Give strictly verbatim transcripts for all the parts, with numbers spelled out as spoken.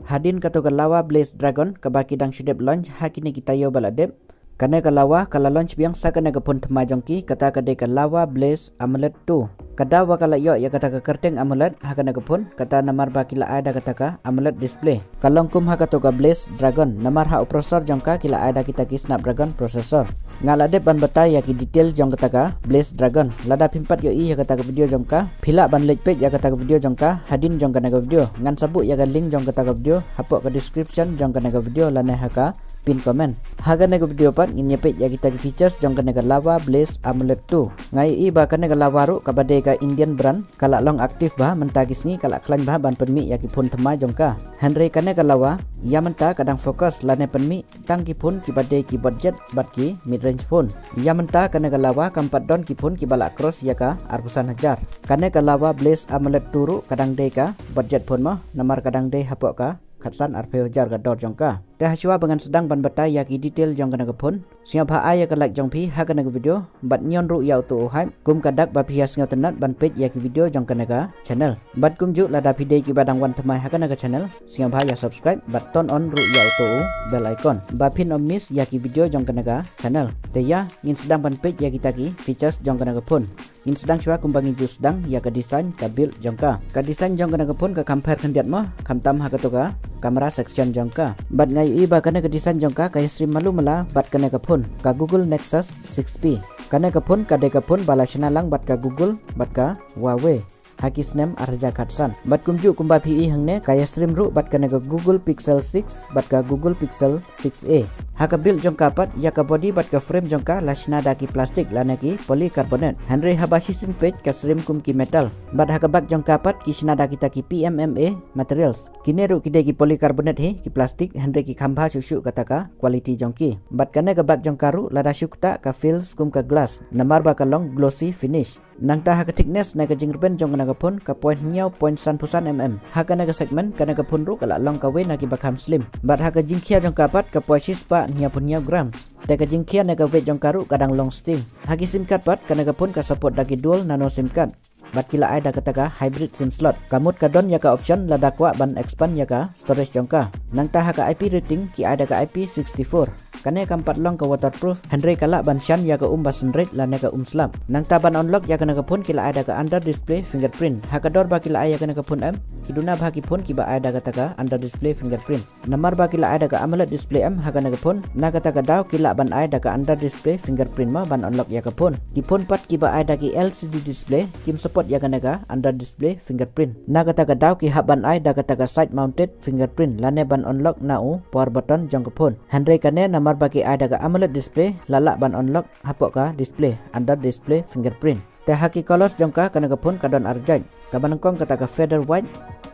Hadien kato ka Lava Blaze Dragon kaba ki dang shu dep launch ha kine ki taïew ba la dep, kane ka Lava ka la launch biang sa kane ka phone thymmai jong ki, kata ka dei ka Lava Blaze AMOLED two. Ka daw ba ka la ïoh ïa kata ka kyrteng AMOLED ha kane ka phone, kata namar ba ki la ai da kata ka AMOLED display. Ka long kum ha kato ka Blaze Dragon, namar ha u processor jong ka ki la ai da kita ki Snapdragon processor. Nga la dep ban batai ïa ki detail jong kata ka Blaze Dragon. Lada phim pat ïohi ïa kata ka video jong ka, phi lah ban leit peit ïa kata ka video jong ka hadien jong kane ka video. Ngan sa buh ïa ka link jong kata ka video hapoh ka description jong kane ka video lane ha ka pin comment. Ha kane ka video pat ngin ïa peit ïa kita ki features jong kane ka Lava Blaze AMOLED two. Nga ïohi ba kane ka Lava ruh kaba dei ka Indian brand ka la long active bha mynta ki sngi, ka la khlaiñ bha ban pynmih ïa ki phone thymmai jong ka. Hynrei kane ka Lava ïa mynta ka dang focus lane pynmih tang ki phone kiba dei ki budget bad ki mid range phone. Ïa mynta kane ka Lava kam pat don ki phone kiba la cross ïa ka arphew san hajar. Kane ka Lava Blaze AMOLED two ruh ka dang dei ka budget phone mo, namar ka dang dei hapoh ka khatsan arphew hajar ka dor jong ka. Te hashwa ba ngan sdang ban batai ïa ki detail jong kane ka phone, sngewbha ai ïa ka like jong phi ha kane ka video bad ñion ruh ïa uto u hype kum ka dak ba phi ïa sngewtynnat ban peit ïa ki video jong kane ka channel. Bad kumjuh lada phi dei kiba dang wan thymmai ha kane ka channel, sngewbha ïa subscribe bad turn on ruh ïa uto u bell icon ba phin ym miss ïa ki video jong kane ka channel. Te ïa ngin sdang ban peit ïa kita ki features jong kane ka phone. Ngin sdang shuwa kumba ngi ju sdang ïa ka design ka build jong ka. Ka design jong kane ka phone ka kham pher khyndiat mo, khamtam ha kato ka camera section jong ka. Bad nga ïohi ba kane ka design jong ka ka ïasyriem malu mala bad kane ka phone, ka Google Nexus six P. Kane ka phone ka dei ka phone ba la shna lang bad ka Google bad ka Huawei ha ki snem ar hajar khatsan. Bad kumjuh kumba phi i hangne, ka ïasyriem ruh bad kane ka Google Pixel six bad ka Google Pixel six A. Ha ka build jong ka pat, ïa ka body bad ka frame jong ka la shna da ki plastik lane ki polycarbonate. Hynrei haba shisien peit ka syriem kum ki metal. Bad ha ka back jong ka pat ki shna da kita ki P M M A materials. Kine ruh ki dei ki polycarbonate hi, ki plastik, hynrei ki kham bha shuh shuh kata ka quality jong ki. Bad kane ka back jong ka ruh lada shu ktah ka feels kum ka glass, namar ba ka long glossy finish. Nangta ha ka thickness ne ka jingrben jong kane ka phone ka poi hynñiew point san phew san mm. Ha kane ka segment kane ka phone ruh ka la long kawei na kiba kham slim. Bad ha ka jingkhia jong ka pat ka poi shispah hynñiewphew hynñiew grams. Te ka jingkhia ne ka weight jong ka ruh ka dang long steady. Ha ki sim card pat kane ka phone ka support da ki dual nano sim card. Bad ki la ai da kata ka hybrid sim slot. Ka mut ka don ïa ka option lada kwah ban expand ïa ka storage jong ka. Nangta ha ka I P rating ki ai da ka I P sixty-four. Kane kam pat long ka waterproof, hynrei ka lah ban shan ïa ka um ba synrit lane ka um slap. Nangta ban unlock ïa kane ka phone ki la ai da ka under display fingerprint. Ha ka dor ba ki la ai ïa kane ka phone em, ki duna bha ki phone kiba ai da kata ka under display fingerprint. Namar ba ki la ai da ka AMOLED display em ha kane ka phone, na kata ka daw ki lah ban ai da ka under display fingerprint mo ban unlock ïa ka phone. Ki phone pat kiba ai da ki L C D display kim support ïa kane ka under display fingerprint. Na kata ka daw ki hap ban ai da kata ka side mounted fingerprint lane ban unlock na u power button jong ka phone. Hynrei kane namar ba ki ai da ka AMOLED display, la lah ban unlock hapoh ka display under display fingerprint. Te ha ki colors jong ka kane ka phone ka don ar jait. Kaba nyngkong kata ka feather white,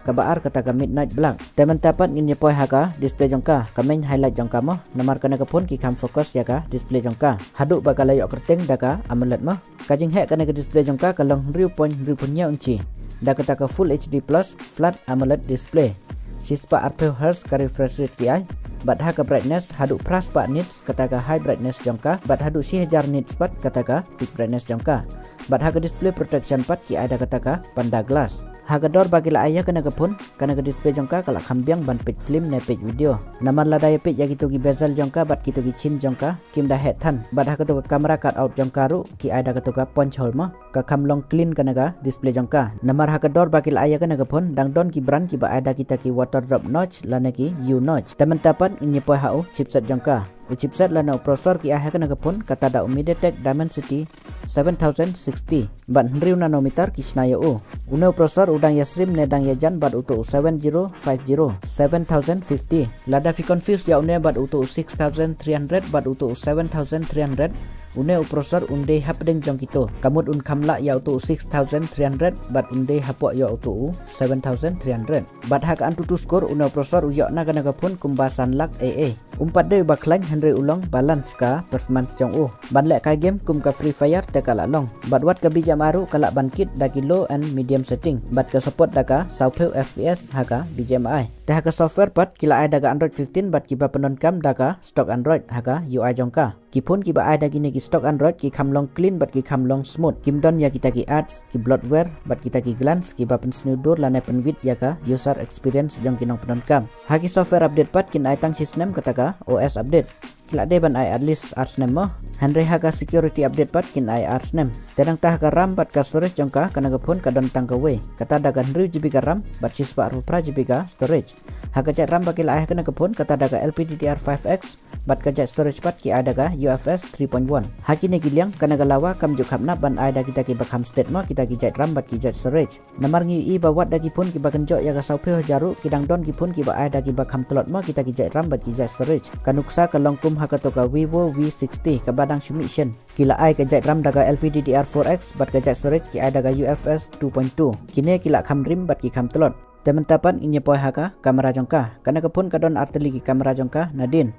kaba ar kata ka midnight black. Te mynta pat ngin ïa poi ha ka display jong ka, ka main highlight jong ka mo, namar kane ka phone ki kham focus ïa ka display jong ka. Haduh ba ka la ïoh kyrteng da ka AMOLED mo. Ka jingheh kane ka display jong ka ka long hynriew point hynriewphew hynñiew inchi. Da kata ka Full H D plus flat AMOLED display. Shispah arphew hertz ka refresh rate ki ai. Bad ha ka brightness haduh phraspah nits kata ka high brightness jong ka. Bad haduh shi hajar nits pat kata ka peak brightness jong ka. Bad ha ka display protection pat ki ai da kata ka panda glass. Ha ka dor ba ki la ai ïa kane ka phone, kane ka display jong ka ka la kham biang ban peit film ne peit video. Namar lada ïa peit ïa kito ki bezel jong ka bad kito ki chin jong ka, kim da heh than. Bad ha kato ka camera cutout jong ka ruh ki ai da kato ka punch hole mo. Ka kham long clean kane ka display jong ka. Namar ha ka dor ba ki la ai ïa kane ka phone, dang don ki brand kiba ai da kita ki water drop notch lane ki U notch. Te mynta pat ngin ïa poi ha u chipset jong ka. U chipset lane u processor ki ai ha kane ka phone, kata da u MediaTek Dimensity seven thousand sixty. Bad hynriew nanometer ki shna ïa u. Une u processor u dang ïasyriem ne dang ïajan bad uto u seven zero five zero, seven thousand fifty. Lada phi confuse ïa une bad uto u six thousand three hundred bad uto u seven thousand three hundred, une u processor un dei hapdeng jong kito. Ka mut un kham lah ïa uto u six thousand three hundred bad un dei hapoh ïa uto u seven thousand three hundred. Bad ha ka AnTuTu score une u processor u ïoh na kane ka phone kumba san lak A A. Um pat dei uba khlaiñ hynrei u long balance ka performance jong u. Ban lehkai game kum ka Free Fire te ka la long. Bad wat ka B G M I ruh ka lah ban kit da ki low and medium setting bad ka support da ka sawphew F P S ha ka B G M I. Te ha ka software pat ki la ai da ka Android fifteen bad kiba pyndonkam da ka stock Android ha ka U I jong ka. Ki phone kiba ai da kine ki stock Android ki kham long clean bad ki kham long smooth. Kim don ïa kita ki ads, ki bloatware bad kita ki glance kiba pynsniew dur lane pynwit ïa ka user experience jong ki nongpyndonkam. Ha ki software update pat kin ai tang shi snem kata ka O S update. Ki la dei ban ai at least ar snem mo. Hynrei ha ka security update pat kin ai ar snem. Te nangta ha ka RAM bad ka storage jong ka, kane ka phone ka don tang kawei. Kata da ka hynriew G B ka RAM bad shispah arphew phra G B ka storage. Ha ka jait RAM ba ki la ai ha kane ka phone, kata da ka L P D D R five X bad ka jait storage pat ki ai da ka U F S three point one. Ha kine ki liang kane ka lawa kam ju kham nap ban ai da kita kiba kham stet mo, kita ki jait RAM bad ki jait storage. Namar ngi ïohi ba wat da ki phone kiba kynjoh ïa ka sawphew hajar ruh, ki dang don ki phone kiba ai da kiba kham tlot mo, kita ki jait RAM bad ki jait storage. Ka nuksa ka long kum ha kato ka Vivo V sixty kaba dang shu mih shen. Ki la ai ka jait RAM da ka L P D D R four X bad ka jait storage ki ai da ka U F S two point two. Kine ki la kham rim bad ki kham tlot. Te mynta pat ngin ïa poi ha ka camera jong ka. Kane ka phone ka don artylli ki camera jong ka nadien.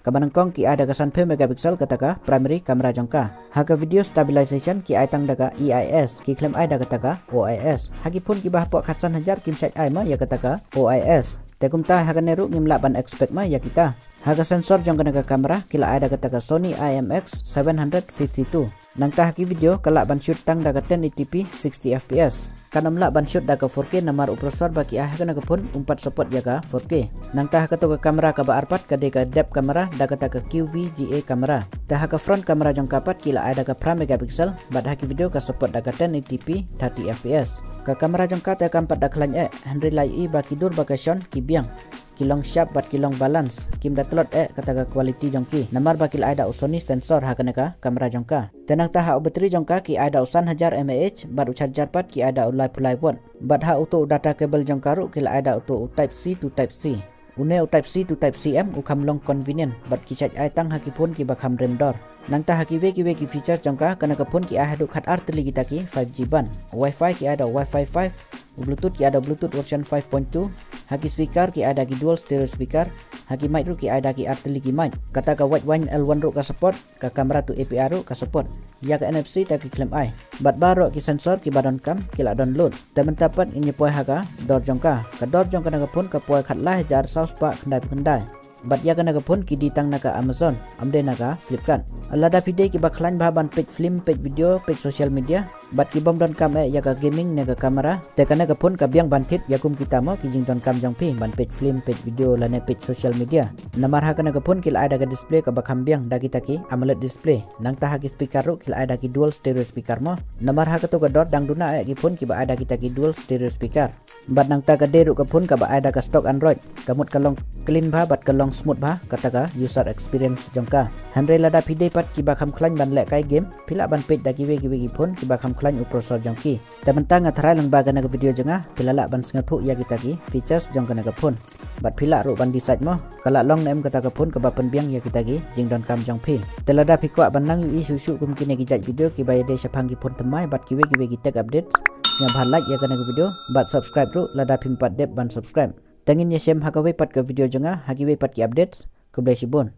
Kaba nyngkong ki ai da ka sanphew megapixel kata ka primary camera jong ka. Ha ka video stabilization ki ai tang da ka E I S, ki khlem ai da kata ka O I S. Ha ki phone kiba hapoh khatsan hajar kim shait ai mo ïa kata ka O I S. Te kumta ha kane ruh ngim lah ban expect mo ïa kita. Ha ka sensor jong kane ka camera ki la ai da kata ka Sony I M X seven hundred fifty-two. Nangta ha ki video ka lah ban shoot tang da ka ten eighty P sixty F P S. Kan ym lah ban shoot da ka four K namar u processor ba ki ai ha kane ka phone um pat support ïa ka four K. Nangta ha kato ka camera kaba ar pat ka dei ka depth camera da kata ka Q V G A camera. Te ha ka front camera jong ka pat ki la ai da ka phra megapixel bad ha ki video ka support da ka ten eighty P thirty F P S. Ka camera jong ka te kam pat da khlaiñ eh, hynrei la ïohi ba ki dur ba ka shon ki biang. Ki long sharp bad ki long balance. Kim da tlot eh kata ka quality jong ki. Namar ba ki la ai da u Sony sensor ha kane ka camera jong ka. Te nangta ha u battery jong ka ki ai da u san hajar mAh bad u charger pat ki ai da u laiphew lai watt. Bad ha uto u data cable jong ka ruh ki la ai da uto u Type C to Type C. Une u Type C to Type C M u kham long convenient bad ki shait ai tang ha ki phone kiba kham rim dor. Nangta ha kiwei kiwei ki features jong ka, kane ka phone ki ai haduh khat ar tylli kita ki five G band. Wi-Fi ki ai da Wi-Fi five, u Bluetooth ki ai da Bluetooth version five point two, ha ki speaker ki ai da ki dual stereo speaker, ha ki mic ruh ki ai da ki ar tylli ki mic. Kata ka wide band L one ruh ka support, ka camera to A P R ruh ka support. Ïa ka N F C te ki khlem ai. Bad baroh ki sensor kiba donkam ki la download. Te mynta pat ngin ïa poi ha ka dor jong ka. Ka dor jong kane ka phone ka poi khatlai hajar saw spah khyndaiphew khyndai. Bad ïa kane ka phone ki die tang na ka Amazon, ym dei na ka Flipkart. Lada phi dei kiba khlaiñ bha ban peit film, peit video, peit social media, bad ki bym donkam eh ïa ka gaming ne ka camera, te kane ka phone ka biang ban thied ïa kum kita mo ki jingdonkam jong phi ban peit film, peit video lane peit social media. Namar ha kane ka phone ki la ai da ka display kaba kham biang da kita ki AMOLED display. Nangta ha ki speaker ruh ki la ai da ki dual stereo speaker mo. Namar ha kato ka dor dang duna eh ki phone kiba ai da kita ki dual stereo speaker. Bad nangta ka dei ruh ka phone kaba ai da ka stock Android. Ka mut ka long clean bha bad ka long smooth bha kata ka user experience jong ka. Hynrei lada phi dei pat kiba kham khlaiñ ban lehkai game, phi lah ban peit da kiwei kiwei ki phone kiba kham khlaiñ u processor jong ki. Te mynta nga tharai lang ba kane ka video jong nga, phi la lah ban sngewthuh ïa kita ki features jong kane ka phone. Bad phi lah ruh ban decide mo, ka lah long ne em kata ka phone kaba pynbiang ïa kita ki jingdonkam jong phi. Te lada phi kwah ban nang ïohi shuh shuh kum kine ki jait video kiba ïadei shaphang ki phone thymmai bad kiwei kiwei ki tech updates, sngewbha like ïa kane ka video bad subscribe ruh lada phim pat dep ban subscribe. Te ngin ïashem ha kawei pat ka video jong nga ha kiwei pat ki updates. Khublei shibun.